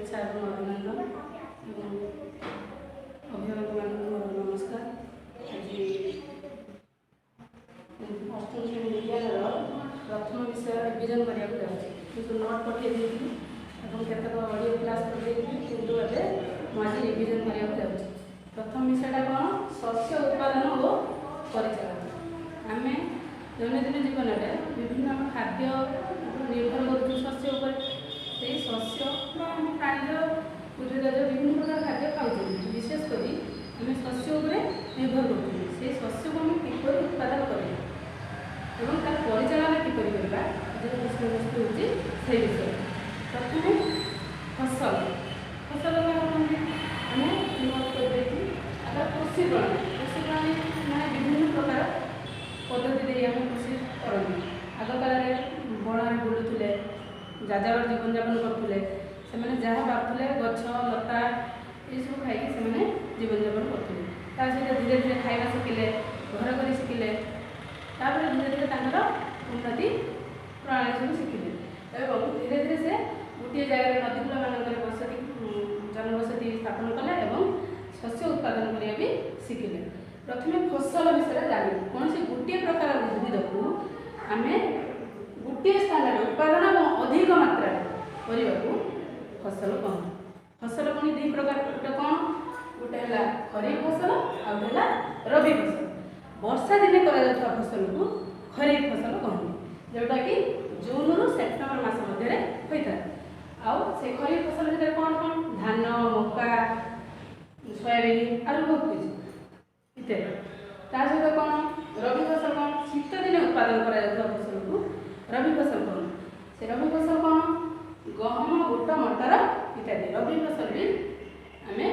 ଶୁଭେଚ୍ଛା ଏବଂ ଅଭିନନ୍ଦନ ଏବଂ ଅଭିଭାବକମାନଙ୍କୁ ମୋର ନମସ୍କାର। ଆଜି ଅଷ୍ଟମ ଶ୍ରେଣୀ ବିଜ୍ଞାନର ପ୍ରଥମ ବିଷୟ ରିଭିଜନ୍ କରିବାକୁ ଯାଉଛି। କିନ୍ତୁ ନୋଟ୍ ପଠାଇ ଦେଇଥିଲି ଏବଂ କେତେକ ଅଡ଼ିଓ କ୍ଲାସ୍ କରିଦେଇଥିଲି, କିନ୍ତୁ ଏବେ ମୁଁ ଆଜି ରିଭିଜନ୍ କରିବାକୁ ଯାଉଛି। ପ୍ରଥମ ବିଷୟଟା କ'ଣ? ଶସ୍ୟ ଉତ୍ପାଦନ ଓ ପରିଚାଳନା। ଆମେ ଦୈନନ୍ଦିନ ଜୀବନରେ ବିଭିନ୍ନ ଖାଦ୍ୟ ନିର୍ଭର କରୁଛୁ ଶସ୍ୟ ଉପରେ। ସେଇ ଶସ୍ୟ ବା ଆମେ ପ୍ରାଣୀଜ, ଉଦ୍ଭିଦଜ ବିଭିନ୍ନ ପ୍ରକାର ଖାଦ୍ୟ ଖାଉଛନ୍ତି। ବିଶେଷ କରି ଆମେ ଶସ୍ୟ ଉପରେ ନିର୍ଭର କରୁଛନ୍ତି। ସେଇ ଶସ୍ୟକୁ ଆମେ କିପରି ଉତ୍ପାଦନ କରିବା ଏବଂ ତାର ପରିଚାଳନା କିପରି କରିବା, ଆଜିର ବିଷୟବସ୍ତୁ ହେଉଛି ସେଇ ବିଷୟ। ପ୍ରଥମେ ଫସଲ। ଫସଲ କାହାକୁ କୁହନ୍ତି ଆମେ ନୋଟ୍ କରିଦେଇଛୁ। ତାପରେ କୃଷି ପ୍ରଣାଳୀ। କୃଷି ପ୍ରଣାଳୀ ମାନେ ବିଭିନ୍ନ ପ୍ରକାର ପଦ୍ଧତି ଦେଇ ଆମେ କୃଷି କରନ୍ତି। ଆଗ କାଳରେ ବଣରେ ବୁଲୁଥିଲେ, ଯାଯାବର ଜୀବନଯାପନ କରୁଥିଲେ। ସେମାନେ ଯାହା ପାରୁଥିଲେ, ଗଛ ଲତା ଏସବୁ ଖାଇକି ସେମାନେ ଜୀବନଯାପନ କରୁଥିଲେ। ତା ସହିତ ଧୀରେ ଧୀରେ ଖାଇବା ଶିଖିଲେ, ଘର କରି ଶିଖିଲେ। ତାପରେ ଧୀରେ ଧୀରେ ତାଙ୍କର ଉନ୍ନତି ପ୍ରଣାଳୀ ସବୁ ଶିଖିଲେ ଏବଂ ଧୀରେ ଧୀରେ ସେ ଗୋଟିଏ ଜାଗାରେ ନଦୀ କୂଳମାନଙ୍କରେ ବସତି, ଜନବସତି ସ୍ଥାପନ କଲେ ଏବଂ ଶସ୍ୟ ଉତ୍ପାଦନ କରିବା ବି ଶିଖିଲେ। ପ୍ରଥମେ ଫସଲ ବିଷୟରେ ଜାଣିବୁ। କୌଣସି ଗୋଟିଏ ପ୍ରକାର ଉଦ୍ଭିଦକୁ ଆମେ ଗୋଟିଏ ସ୍ଥାନରେ ଉତ୍ପାଦନ ଏବଂ ଅଧିକ ମାତ୍ରାରେ କରିବାକୁ ଫସଲ କହନ୍ତି। ଫସଲ ପୁଣି ଦୁଇ ପ୍ରକାର। ଗୋଟେ କ'ଣ? ଗୋଟେ ହେଲା ଖରିଫ ଫସଲ, ଆଉ ଗୋଟେ ହେଲା ରବି ଫସଲ। ବର୍ଷା ଦିନେ କରାଯାଉଥିବା ଫସଲକୁ ଖରିଫ ଫସଲ କହନ୍ତି, ଯେଉଁଟାକି ଜୁନରୁ ସେପ୍ଟେମ୍ବର ମାସ ମଧ୍ୟରେ ହୋଇଥାଏ। ଆଉ ସେ ଖରିଫ ଫସଲ ଭିତରେ କ'ଣ କ'ଣ? ଧାନ, ମକା, ସୋୟାବିନ୍, ଆହୁରି ବହୁତ କିଛି ଇତ୍ୟାଦି। ତା ସହିତ କ'ଣ? ରବି ଫସଲ କ'ଣ? ଶୀତ ଦିନେ ଉତ୍ପାଦନ କରାଯାଉଥିବା ଫସଲକୁ ରବି ଫସଲ କହନ୍ତି। ସେ ରବି ଫସଲ କ'ଣ? ଗହମ, ବୁଟ, ମଟର ଇତ୍ୟାଦି। ରବି ଫସଲ ବି ଆମେ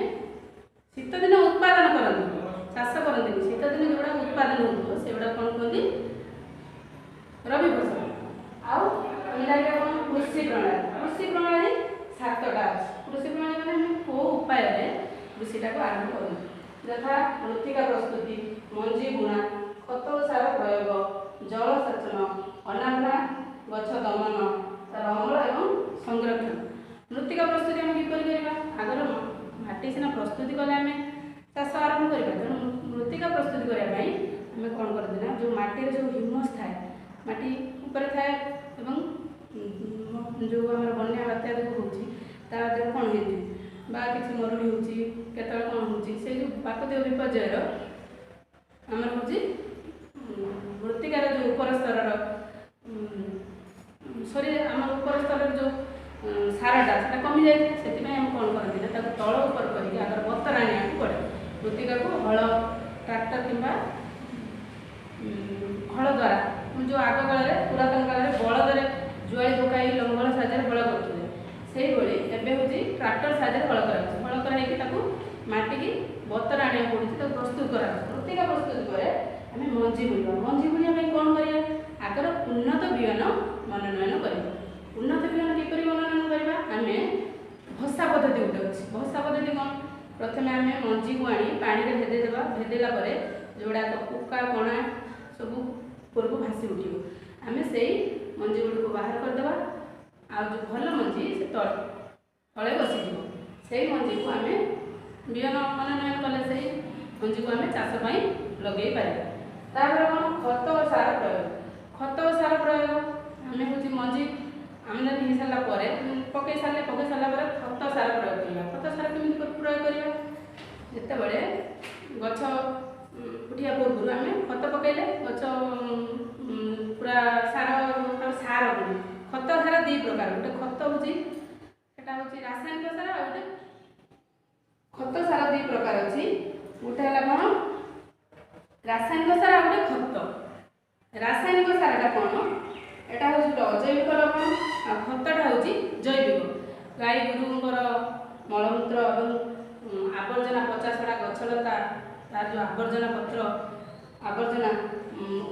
ଶୀତ ଦିନେ ଉତ୍ପାଦନ କରନ୍ତି, ଚାଷ କରନ୍ତିନି। ଶୀତ ଦିନେ ଯେଉଁଗୁଡ଼ାକ ଉତ୍ପାଦନ ହେଉଥିବ, ସେଗୁଡ଼ାକ କ'ଣ କୁହନ୍ତି? ରବି ଫସଲ। ଆଉ ଆମେ ଜାଣିବା କ'ଣ? କୃଷି ପ୍ରଣାଳୀ। କୃଷି ପ୍ରଣାଳୀ 7ଟା ଅଛି। କୃଷି ପ୍ରଣାଳୀ ମାନେ ଆମେ କେଉଁ ଉପାୟରେ କୃଷିଟାକୁ ଆରମ୍ଭ କରନ୍ତି, ଯଥା ମୃତ୍ତିକା ପ୍ରସ୍ତୁତି, ମଞ୍ଜି ବୁଣା, ଖତ ଓ ସାର ପ୍ରୟୋଗ, ଜଳସେଚନ, ଅନାବନା ଗଛ ଦମନ, ତାର ଅମଳ ଏବଂ ସଂରକ୍ଷଣ। ମୃତ୍ତିକା ପ୍ରସ୍ତୁତି ଆମେ କିପରି କରିବା? ଆଗର ମାଟି ସିନା ପ୍ରସ୍ତୁତି କଲେ ଆମେ ଚାଷ ଆରମ୍ଭ କରିବା। ତେଣୁ ମୃତ୍ତିକା ପ୍ରସ୍ତୁତି କରିବା ପାଇଁ ଆମେ କ'ଣ କରନ୍ତି ନା, ଯେଉଁ ମାଟିରେ ଯେଉଁ ହ୍ୟୁମସ୍ ଥାଏ, ମାଟି ଉପରେ ଥାଏ, ଏବଂ ଯେଉଁ ଆମର ବନ୍ୟା ବାତ୍ୟା ଯୋଗୁଁ ହେଉଛି, ତା ଦେହରେ କ'ଣ ହେଇଛି ବା କିଛି ମରୁଡ଼ି ହେଉଛି, କେତେବେଳେ କ'ଣ ହେଉଛି, ସେଇ ଯେଉଁ ପ୍ରାକୃତିକ ବିପର୍ଯ୍ୟୟର ଆମର ହେଉଛି ମୃତ୍ତିକାର ଯେଉଁ ଉପର ସ୍ତରର ସରି, ଆମର ଉପର ସ୍ତରର ଯେଉଁ ସାରଟା ସେଟା କମି ଯାଇଥାଏ। ସେଥିପାଇଁ ଆମେ କ'ଣ କରନ୍ତି ନା, ତାକୁ ତଳ ଉପର କରିକି ଆଗର ବତରା ଆଣିବାକୁ ପଡ଼େ। ମୃତ୍ତିକାକୁ ହଳ, ଟ୍ରାକ୍ଟର କିମ୍ବା ହଳ ଦ୍ୱାରା, ଯେଉଁ ଆଗ କାଳରେ, ପୁରାତନ କାଳରେ ବଳଦରେ ଜୁଆଳି ପକାଇ ଲଙ୍ଗଳ ସାହାଯ୍ୟରେ ହଳ କରୁଥିଲେ, ସେଇଭଳି ଏବେ ହେଉଛି ଟ୍ରାକ୍ଟର ସାହାଯ୍ୟରେ ହଳ କରାଯାଉଛି। ହଳ କରାହେଇକି ତାକୁ ମାଟିକି ବତରା ଆଣିବାକୁ ପଡ଼ୁଛି, ତାକୁ ପ୍ରସ୍ତୁତ କରାଯାଉଛି। ମୃତ୍ତିକା ପ୍ରସ୍ତୁତ ପରେ ଆମେ ମଞ୍ଜି ବୁଣିବା। ମଞ୍ଜି ବୁଣିବା ପାଇଁ କ'ଣ କରିବା? ଆଗର ଉନ୍ନତ ବିହନ ମନୋନୟନ କରିବା। ଉନ୍ନତ ବିହନ କିପରି ମନୋନୟନ କରିବା? ଆମେ ଭସା ପଦ୍ଧତି ଗୋଟେ ଅଛି। ଭସା ପଦ୍ଧତି କ'ଣ? ପ୍ରଥମେ ଆମେ ମଞ୍ଜିକୁ ଆଣି ପାଣିରେ ଭେଦେଇ ଦେବା। ଭେଦେଇଲା ପରେ ଯେଉଁଗୁଡ଼ାକ ପୋକା କଣା ସବୁ ଉପରକୁ ଭାସି ଉଠିବ, ଆମେ ସେଇ ମଞ୍ଜି ଗୁଡ଼ିକୁ ବାହାର କରିଦେବା। ଆଉ ଯେଉଁ ଭଲ ମଞ୍ଜି ସେ ତଳେ ବସିଯିବ। ସେଇ ମଞ୍ଜିକୁ ଆମେ ବିହନ ମନୋନୟନ କଲେ ସେଇ ମଞ୍ଜିକୁ ଆମେ ଚାଷ ପାଇଁ ଲଗେଇ ପାରିବା। ତାପରେ କ'ଣ? ଖତ ଓ ସାର ପ୍ରୟୋଗ। ଖତ ଓ ସାର ପ୍ରୟୋଗ ଆମେ ହେଉଛି ମଞ୍ଜି ଆମଦାନୀ ହେଇସାରିଲା ପରେ, ପକାଇ ସାରିଲେ, ପକାଇ ସାରିଲା ପରେ ଖତ ସାର ପ୍ରୟୋଗ କରିବା। ଖତ ସାର କେମିତି ପ୍ରୟୋଗ କରିବା? ଯେତେବେଳେ ଗଛ ଉଠିବା ପୂର୍ବରୁ ଆମେ ଖତ ପକାଇଲେ ଗଛ ପୁରା ସାର। ସାର ପୁଣି ଖତ ସାର ଦୁଇ ପ୍ରକାର। ଗୋଟେ ଖତ ହେଉଛି, ସେଟା ହେଉଛି ରାସାୟନିକ ସାର, ଆଉ ଗୋଟେ ଖତ ସାର ଦୁଇ ପ୍ରକାର ଅଛି। ଗୋଟେ ହେଲା କ'ଣ? ରାସାୟନିକ ସାର, ଆଉ ଗୋଟେ ଖତ। ରାସାୟନିକ ସାରଟା କ'ଣ? ଏଟା ହେଉଛି ଗୋଟେ ଅଜୈବିକ ଲବଣ, ଆଉ ଖତଟା ହେଉଛି ଜୈବିକ। ଗାଈ ଗୋରୁଙ୍କର ମଳମୂତ୍ର ଏବଂ ଆବର୍ଜନା, ପଚାସଢ଼ା ଗଛଲତା, ତାର ଯେଉଁ ଆବର୍ଜନା ପତ୍ର, ଆବର୍ଜନା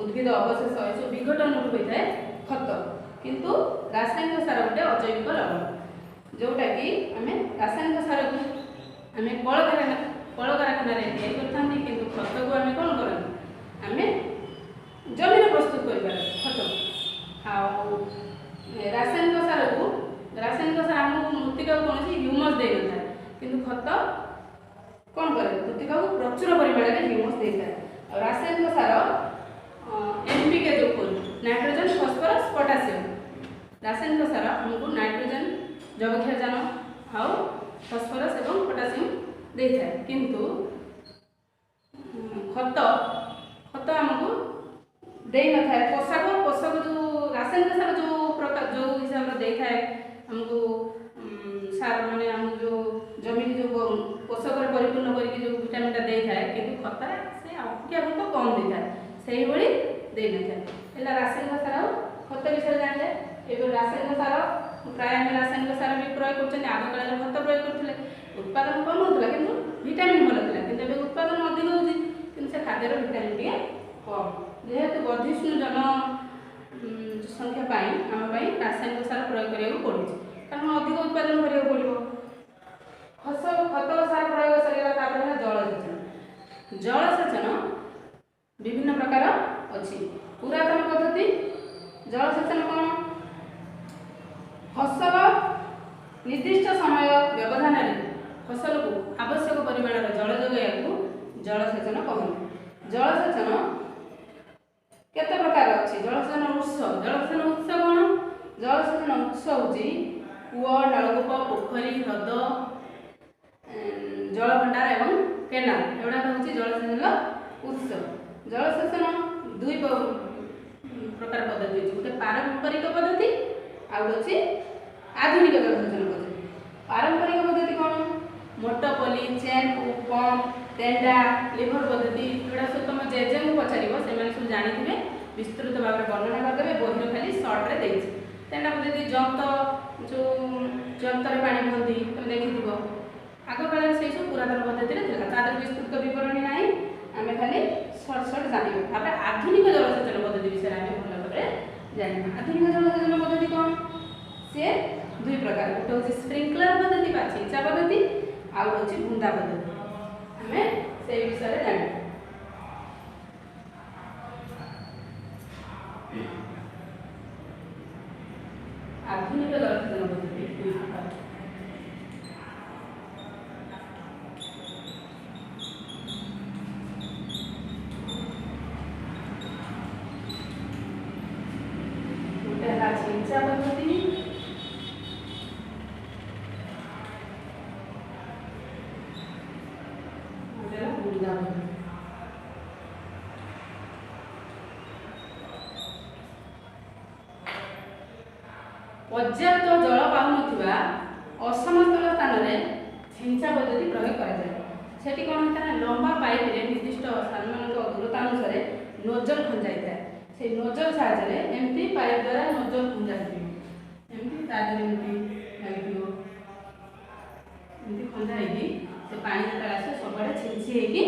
ଉଦ୍ଭିଦ ଅବଶେଷ, ଏସବୁ ବିଘଟନରୁ ହୋଇଥାଏ ଖତ। କିନ୍ତୁ ରାସାୟନିକ ସାର ଗୋଟେ ଅଜୈବିକ ଲବଣ, ଯେଉଁଟାକି ଆମେ ରାସାୟନିକ ସାରକୁ ଆମେ କଳକାରଖାନାରେ ତିଆରି କରିଥାନ୍ତି, କିନ୍ତୁ ଖତକୁ ଆମେ କ'ଣ କରନ୍ତି? ଆମେ ଜମିରେ ପ୍ରସ୍ତୁତ କରିପାରିବା ଖତ। ଆଉ ରାସାୟନିକ ସାରକୁ, ରାସାୟନିକ ସାର ଆମକୁ ମୃତ୍ତିକାକୁ କୌଣସି ହ୍ୟୁମସ୍ ଦେଇନଥାଏ, କିନ୍ତୁ ଖତ କ'ଣ କରେ? ମୃତ୍ତିକାକୁ ପ୍ରଚୁର ପରିମାଣରେ ହ୍ୟୁମସ୍ ଦେଇଥାଏ। ଆଉ ରାସାୟନିକ ସାର ଏନପିକେ ଯେଉଁ କହୁଛୁ, ନାଇଟ୍ରୋଜେନ୍, ଫସଫରସ୍, ପଟାସିୟମ୍। ରାସାୟନିକ ସାର ଆମକୁ ନାଇଟ୍ରୋଜେନ୍, ଯବକ୍ଷାରଜାନ ଆଉ ଫସଫରସ୍ ଏବଂ ପଟାସିୟମ୍ ଦେଇଥାଏ, କିନ୍ତୁ ଖତ ଖତ ଆମକୁ ଦେଇନଥାଏ ପୋଷାକ। ପୋଷକ ଯେଉଁ ରାସାୟନିକ ସାର ଯେଉଁ ପ୍ରକାର ଯେଉଁ ହିସାବରେ ଦେଇଥାଏ ଆମକୁ ସାର, ମାନେ ଆମକୁ ଯେଉଁ ଜମିକୁ ଯେଉଁ ପୋଷକରେ ପରିପୂର୍ଣ୍ଣ କରିକି ଯେଉଁ ଭିଟାମିନ୍ଟା ଦେଇଥାଏ, କିନ୍ତୁ ଖତରେ ସେ ଅପେକ୍ଷାକୃତ କମ୍ ଦେଇଥାଏ, ସେଇଭଳି ଦେଇନଥାଏ। ହେଲା ରାସାୟନିକ ସାର ଆଉ ଖତ ବିଷୟରେ ଜାଣିଲେ। ଏବେ ରାସାୟନିକ ସାର ପ୍ରାୟ ଆମେ ରାସାୟନିକ ସାର ବି ପ୍ରୟୋଗ କରୁଛନ୍ତି। ଆଗ କାଳରେ ଖତ ପ୍ରୟୋଗ କରୁଥିଲେ, ଉତ୍ପାଦନ କମ୍ ହେଉଥିଲା କିନ୍ତୁ ଭିଟାମିନ୍ ଭଲ ଥିଲା। କିନ୍ତୁ ଏବେ ଉତ୍ପାଦନ ଅଧିକ ହେଉଛି, କିନ୍ତୁ ସେ ଖାଦ୍ୟର ଭିଟାମିନ୍ ଟିକେ କମ୍। ଯେହେତୁ ବର୍ଦ୍ଧିଷ୍ଣୁ ଜନ ସଂଖ୍ୟା ପାଇଁ ଆମ ପାଇଁ ରାସାୟନିକ ସାର ପ୍ରୟୋଗ କରିବାକୁ ପଡ଼ୁଛି, କାରଣ ଅଧିକ ଉତ୍ପାଦନ କରିବାକୁ ପଡ଼ିବ। ଖତ ସାର ପ୍ରୟୋଗ ସରିଗଲା, ତାପରେ ହେଲା ଜଳସେଚନ। ଜଳସେଚନ ବିଭିନ୍ନ ପ୍ରକାର ଅଛି। ପୁରାତନ ପଦ୍ଧତି ଜଳସେଚନ କ'ଣ? ଫସଲ ନିର୍ଦ୍ଦିଷ୍ଟ ସମୟ ବ୍ୟବଧାନରେ ଫସଲକୁ ଆବଶ୍ୟକ ପରିମାଣର ଜଳ ଯୋଗାଇବାକୁ ଜଳସେଚନ କହନ୍ତି। ଜଳସେଚନ କେତେ ପ୍ରକାର ଅଛି? ଜଳସେଚନ ଉତ୍ସ, ଜଳସେଚନ ଉତ୍ସ କ'ଣ? ଜଳସେଚନ ଉତ୍ସ ହେଉଛି କୂଅ, ନଳକୂପ, ପୋଖରୀ, ହ୍ରଦ, ଜଳଭଣ୍ଡାର ଏବଂ କେନାଲ। ଏଗୁଡ଼ାକ ହେଉଛି ଜଳସେଚନର ଉତ୍ସ। ଜଳସେଚନ ଦୁଇ ପ୍ରକାର ପଦ୍ଧତି ଅଛି, ଗୋଟେ ପାରମ୍ପରିକ ପଦ୍ଧତି ଆଉ ଗୋଟେ ଅଛି ଆଧୁନିକ ଜଳସେଚନ ପଦ୍ଧତି। ପାରମ୍ପରିକ ପଦ୍ଧତି କ'ଣ? ମୋଟପଲି, ଚେନ୍ ପମ୍ପ, ତେଣ୍ଡା, ଲିଭର ପଦ୍ଧତି। ଏଗୁଡ଼ା ସବୁ ତୁମ ଜେଜେଙ୍କୁ ପଚାରିବ, ସେମାନେ ସବୁ ଜାଣିଥିବେ, ବିସ୍ତୃତ ଭାବରେ ବର୍ଣ୍ଣନା କରିଦେବେ। ବହିର ଖାଲି ସର୍ଟରେ ଦେଇଛି। ତେଣ୍ଡା ପଦ୍ଧତି ଯନ୍ତ, ଯେଉଁ ଯନ୍ତରେ ପାଣି ବୁହନ୍ତି ତୁମେ ଦେଖିଥିବ ଆଗ କାଳରେ, ସେଇ ସବୁ ପୁରାତନ ପଦ୍ଧତିରେ ଥିଲା। ତା ଦେହରେ ବିସ୍ତୃତ ବିବରଣୀ ନାହିଁ, ଆମେ ଖାଲି ସର୍ଟ ସର୍ଟ ଜାଣିବା। ତାପରେ ଆଧୁନିକ ଜଳସେଚନ ପଦ୍ଧତି ବିଷୟରେ ଆମେ ଭଲ ଭାବରେ ଜାଣିବା। ଆଧୁନିକ ଜଳସେଚନ ପଦ୍ଧତି କ'ଣ? ସିଏ ଦୁଇ ପ୍ରକାର, ଗୋଟେ ହେଉଛି ସ୍ପ୍ରିଙ୍କଲର ପଦ୍ଧତି ବା ଛିଞ୍ଚା ପଦ୍ଧତି, ଆଉ ଗୋଟେ ହେଉଛି ବୁନ୍ଦା ପଦ୍ଧତି। ଆମେ ସେଇ ବିଷୟରେ ଜାଣିବା। ଆଧୁନିକ ଜଳସେଚନ ପଦ୍ଧତି ଦୁଇ ପ୍ରକାର। ଗୋଟେ ହେଲା ଛିଞ୍ଚା ପଦ୍ଧତି, ଗୋଟେ ହେଲା ବୁନ୍ଦା ପଦ୍ଧତି। ପର୍ଯ୍ୟାପ୍ତ ଜଳ ପାଉନଥିବା ଅସମତଳ ସ୍ଥାନରେ ଛିଞ୍ଚା ପଦ୍ଧତି ପ୍ରୟୋଗ କରାଯାଏ। ସେଠି କ'ଣ ହୋଇଥାଏ ନା, ଲମ୍ବା ପାଇପରେ ନିର୍ଦ୍ଦିଷ୍ଟ ସ୍ଥାନମାନଙ୍କ ଦୂରତା ଅନୁସାରେ ନୋଜଲ ଖଞ୍ଜା ହେଇଥାଏ। ସେଇ ନୋଜଲ ସାହାଯ୍ୟରେ ଏମିତି ପାଇପ୍ ଦ୍ୱାରା ନୋଜଲ ଖଞ୍ଜା ହେଇଥିବ, ଏମିତି ତା ଦେହରେ ଏମିତି ଲାଗିଥିବ, ଏମିତି ଖଞ୍ଜା ହେଇକି ସେ ପାଣି ଯେତେବେଳେ ଆସିବ ସବୁଆଡ଼େ ଛିଞ୍ଚି ହେଇକି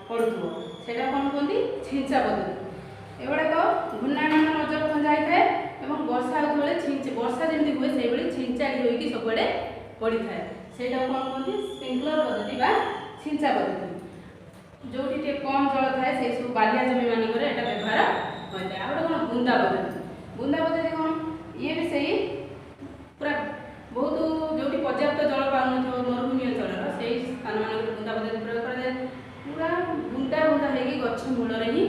ପଡ଼ୁଥିବ। ସେଇଟା କ'ଣ କୁହନ୍ତି? ଛିଞ୍ଚା ପଦ୍ଧତି। ଏଗୁଡ଼ାକ ଘୂର୍ଣ୍ଣାୟମାନ ନୋଜଲ ଖଞ୍ଜା ହେଇଥାଏ ଏବଂ ବର୍ଷା ହେଉଥିବା ବେଳେ ଛିଞ୍ଚି, ବର୍ଷା ଯେମିତି ହୁଏ ସେଇଭଳି ଛିଞ୍ଚାଡ଼ି ହୋଇକି ସବୁଆଡ଼େ ପଡ଼ିଥାଏ। ସେଇଟାକୁ କ'ଣ କୁହନ୍ତି? ସ୍ପ୍ରିଙ୍କଲର ପଦ୍ଧତି ବା ଛିଞ୍ଚା ପଦ୍ଧତି। ଯେଉଁଠି ଟିକେ କମ୍ ଜଳ ଥାଏ, ସେଇ ସବୁ ବାଲିଆ ଜମି ମାନଙ୍କରେ ଏଇଟା ବ୍ୟବହାର ହୋଇଥାଏ। ଆଉ ଗୋଟେ କ'ଣ? ବୁନ୍ଦା ପଦ୍ଧତି। ବୁନ୍ଦା ପଦ୍ଧତି କ'ଣ? ଇଏ ବି ସେଇ ପୁରା ବହୁତ ଯେଉଁଠି ପର୍ଯ୍ୟାପ୍ତ ଜଳ ପାଉନଥିବ ମରୁଭୂମି ଅଞ୍ଚଳର ସେଇ ସ୍ଥାନମାନଙ୍କରେ ବୁନ୍ଦା ପଦ୍ଧତି ପ୍ରୟୋଗ କରାଯାଏ। ପୁରା ବୁନ୍ଦା ବୁନ୍ଦା ହେଇକି ଗଛ ମୂଳରେ ହିଁ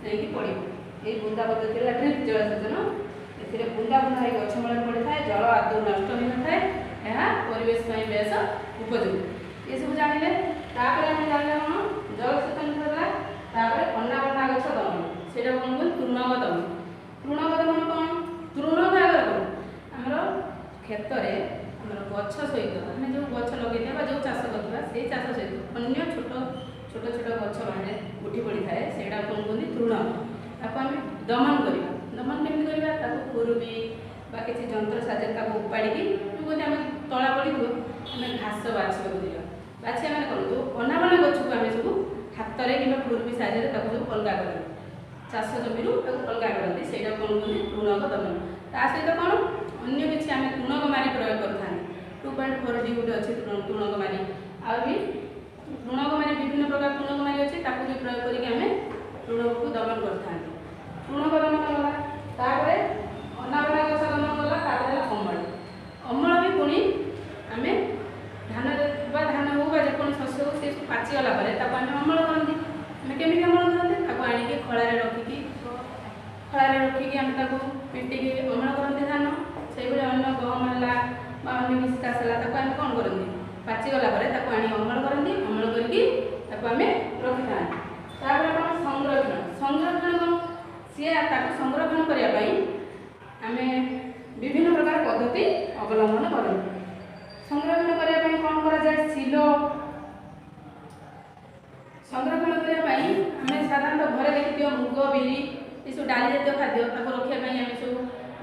ଯାଇକି ପଡ଼ିବ। ଏଇ ବୁନ୍ଦା ପଦ୍ଧତି ହେଲା ଡ୍ରିପ୍ ଜଳସେଚନ। ଏଥିରେ ବୁନ୍ଦା ବୁନ୍ଦା ହେଇ ଗଛ ମୂଳରେ ପଡ଼ିଥାଏ, ଜଳ ଆଦୌ ନଷ୍ଟ ହୋଇନଥାଏ, ଏହା ପରିବେଶ ପାଇଁ ବେଶ ଉପଯୋଗୀ। ଏସବୁ ଜାଣିଲେ। ତାପରେ ଆମେ ଜାଣିଲେ କ'ଣ? ଜଳସେଚନ ସରିଲା, ତାପରେ ଅନାବନା ଗଛ ଦମନ। ସେଇଟା କ'ଣ କୁହନ୍ତି? ତୃଣକ ଦମନ। ତୃଣକ ଦମନ କ'ଣ? ତୃଣକ ଆଗରେ କ'ଣ? ଆମର କ୍ଷେତରେ ଆମର ଗଛ ସହିତ ଆମେ ଯେଉଁ ଗଛ ଲଗେଇଥିବା ବା ଯେଉଁ ଚାଷ କରିଥିବା, ସେଇ ଚାଷ ସହିତ ଅନ୍ୟ ଛୋଟ ଛୋଟ ଛୋଟ ଗଛ ବାହାରେ ଉଠି ପଡ଼ିଥାଏ, ସେଇଟା କ'ଣ କୁହନ୍ତି? ତୃଣ। ତାକୁ ଆମେ ଦମନ କରିବା। ଦମନ କେମିତି କରିବା? ତାକୁ ଖୁରୁବି ବା କିଛି ଯନ୍ତ୍ର ସାହାଯ୍ୟରେ ତାକୁ ଉପାଡ଼ିକି, ଯେଉଁ କୁହନ୍ତି ଆମେ ତଳା ପଡ଼ିଥିବ, ଆମେ ଘାସ ବାଛିବାକୁ ଯିବା। ବାଛିବା ମାନେ କ'ଣ? ଯେଉଁ ଅନାବନା ଗଛକୁ ଆମେ ସବୁ ହାତରେ କିମ୍ବା ଖୁରୁବି ସାହାଯ୍ୟରେ ତାକୁ ସବୁ ଅଲଗା କରନ୍ତି, ଚାଷ ଜମିରୁ ତାକୁ ଅଲଗା କରନ୍ତି, ସେଇଟା କ'ଣ କୁହନ୍ତି? ତୃଣକ ଦମନ। ତା ସହିତ କ'ଣ ଅନ୍ୟ କିଛି ଆମେ ତୃଣକ ମାରି ପ୍ରୟୋଗ କରିଥାନ୍ତି। 2.4 ଡି ଗୋଟେ ଅଛି ତୃଣକ ମାରି। ଆଉ ବି ତୃଣକ ମାରି, ବିଭିନ୍ନ ପ୍ରକାର ତୃଣକ ମାରି ଅଛି, ତାକୁ ବି ପ୍ରୟୋଗ କରିକି ଆମେ ତୃଣକୁ ଦମନ କରିଥାନ୍ତି। ତୃଣକ ଦମନ ଗଲା, ତାପରେ ଅନାବନା ଗଛ ଦମନ ଗଲା, ତାପରେ ହେଲା ଅମଳ। ଅମଳ ବି ପୁଣି ଆମେ ପାଚିଗଲା ପରେ ତାକୁ ଆମେ ଅମଳ କରନ୍ତି। ଆମେ କେମିତି ଅମଳ କରନ୍ତି? ତାକୁ ଆଣିକି ଖଳାରେ ରଖିକି ଆମେ ତାକୁ ପିଟିକି ଅମଳ କରନ୍ତି ଧାନ। ସେଇଭଳି ଅନ୍ୟ ଗହମ ହେଲା ବା ଅନ୍ୟ କିଛି ଚାଷ ହେଲା, ତାକୁ ଆମେ କ'ଣ କରନ୍ତି? ପାଚିଗଲା ପରେ ତାକୁ ଆଣି ଅମଳ କରନ୍ତି। ଅମଳ କରିକି ତାକୁ ଆମେ ରଖିଥାନ୍ତି। ତାପରେ କ'ଣ? ସଂରକ୍ଷଣ। ସଂରକ୍ଷଣ କ'ଣ? ସିଏ ତାକୁ ସଂରକ୍ଷଣ କରିବା ପାଇଁ ଆମେ ବିଭିନ୍ନ ପ୍ରକାର ପଦ୍ଧତି ଅବଲମ୍ବନ କରନ୍ତି। ସଂରକ୍ଷଣ କରିବା ପାଇଁ କ'ଣ କରାଯାଏ? ଶିଲ ସଂରକ୍ଷଣ କରିବା ପାଇଁ ଆମେ ସାଧାରଣତଃ ଘରେ ଦେଖିଥିବ ମୁଗ, ବିରି, ଏସବୁ ଡାଲି ଜାତୀୟ ଖାଦ୍ୟ, ତାକୁ ରଖିବା ପାଇଁ ଆମେ ସବୁ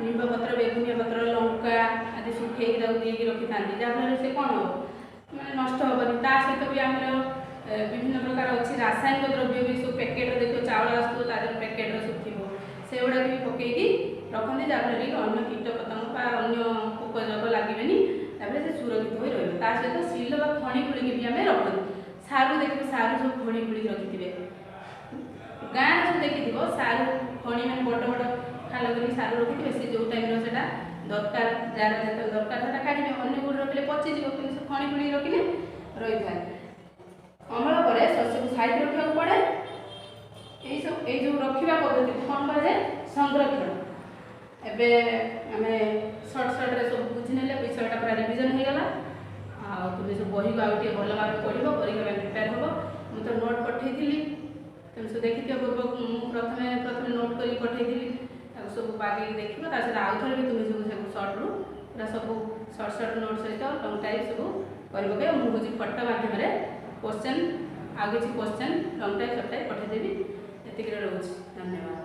ନିମ୍ବ ପତ୍ର, ବେଗୁନିଆ ପତ୍ର, ଲଙ୍କା ଆଦି ଶୁଖେଇକି ତାକୁ ଦେଇକି ରଖିଥାନ୍ତି, ଯାହାଫଳରେ ସେ କ'ଣ ହେବ, ମାନେ ନଷ୍ଟ ହେବନି। ତା ସହିତ ବି ଆମର ବିଭିନ୍ନ ପ୍ରକାର ଅଛି ରାସାୟନିକ ଦ୍ରବ୍ୟ ବି ସବୁ ପ୍ୟାକେଟ୍ରେ ଦେଖିବ, ଚାଉଳ ଆସୁଥିବ ତା ଦେହରେ ପ୍ୟାକେଟ୍ର ସବୁ ଥିବ, ସେଗୁଡ଼ାକ ବି ପକେଇକି ରଖନ୍ତି, ଯାହାଫଳରେ କି ଅନ୍ୟ କୀଟ ପତଙ୍ଗ ବା ଅନ୍ୟ ପୋକ ଜୋକ ଲାଗିବେନି, ତାପରେ ସେ ସୁରକ୍ଷିତ ହୋଇ ରହିବ। ତା ସହିତ ଶିଲ ବା ଖଣି ଖୋଳିକି ବି ଆମେ ରଖନ୍ତି। ସାରୁ ଦେଖିବ, ସାରୁ ସବୁ ଖଣି ଖୋଳିକି ରଖିଥିବେ। ଗାଁରେ ସବୁ ଦେଖିଥିବ ସାରୁ ଖଣି, ମାନେ ବଡ଼ ବଡ଼ ଖାଲ କରିକି ସାରୁ ରଖିଥିବେ। ସେ ଯେଉଁ ଟାଇମ୍ର ସେଇଟା ଦରକାର, ଯାହାର ଯେତେବେଳେ ଦରକାର ସେଇଟା କାଢ଼ିବେ। ଅନ୍ୟ କେଉଁଠି ରଖିଲେ ପଚିଯିବ, କିନ୍ତୁ ସେ ଖଣି ଖୋଳିକି ରଖିଲେ ରହିଥାଏ। ଅମଳ ପରେ ଶସ୍ୟକୁ ସାଇତି ରଖିବାକୁ ପଡ଼େ। ଏଇସବୁ ଏଇ ଯେଉଁ ରଖିବା ପଦ୍ଧତିକୁ କ'ଣ କୁହାଯାଏ? ସଂରକ୍ଷଣ। ଏବେ ଆମେ ସର୍ଟ ସର୍ଟରେ ସବୁ ବୁଝିନେଲେ, ବିଷୟଟା ପୁରା ରିଭିଜନ୍ ହେଇଗଲା। ଆଉ ତୁମେ ସବୁ ବହିକୁ ଆଉ ଟିକେ ଭଲ ଭାବରେ ପଢ଼ିବ, ପରୀକ୍ଷା ପାଇଁ ପ୍ରିପେୟାର ହେବ। ମୁଁ ତ ନୋଟ୍ ପଠେଇଥିଲି, ତୁମେ ସବୁ ଦେଖିଥିବ। ପୂର୍ବ ମୁଁ ପ୍ରଥମେ ପ୍ରଥମେ ନୋଟ୍ କରିକି ପଠେଇଥିଲି, ତାକୁ ସବୁ ବାଗେଇକି ଦେଖିବ। ତା ସହିତ ଆଉ ଥରେ ବି ତୁମେ ସବୁ ସବୁ ସର୍ଟରୁ ପୁରା ସବୁ ସର୍ଟ ସର୍ଟ ନୋଟ୍ ସହିତ ଲଙ୍ଗ ଟାଇପ୍ ସବୁ କରି ପକାଇବ। ମୁଁ ହେଉଛି ଫଟୋ ମାଧ୍ୟମରେ କ୍ୱେଶ୍ଚନ୍, ଆଉ କିଛି question long type, short type ପଠେଇଦେବି। ଏତିକିରେ ରହୁଛି, ଧନ୍ୟବାଦ।